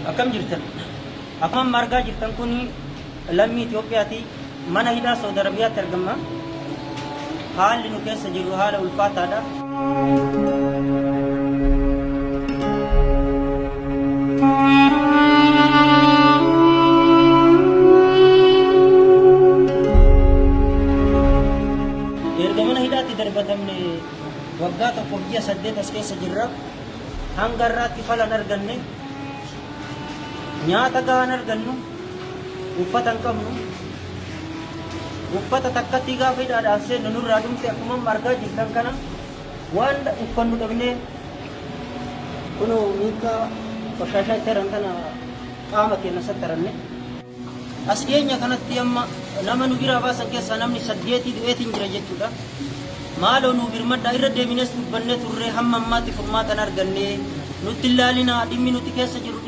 Akkam jirtan? Akkuma amma argaa jirtan kun lammii Itoophiyaati. Mana hidhaa Saudi Arabiyaatti argama. Haalli nu keessa jirru haala ulfaataadha. Erga mana hidhaatti darbatamne waggaa tokkoof ji'a 8 as keessa jirra. Hanga har'aatti fala hin arganne. Nyaata gahaa hin argannu. Uffata hin qabnu. Uffata takkattii gaafa hidhaadhaan seennu nurraa dhumte akkuma amma argaa jirtan kana waan uffannu dhabnee kunoo miikkaa qoshaashaa itti haran kana qaama keenya sattaranne. As dhiyeenya kanatti amma nama nu biraa baasan keessaa namni saddeetii du'eetiin jira jechuudha. Maaloo nuu birmadhaa irra deebinees dubbannee turree hamma ammaatti furmaata hin arganne. Nutti hin laalinaa dhimmi nuti keessa jirru.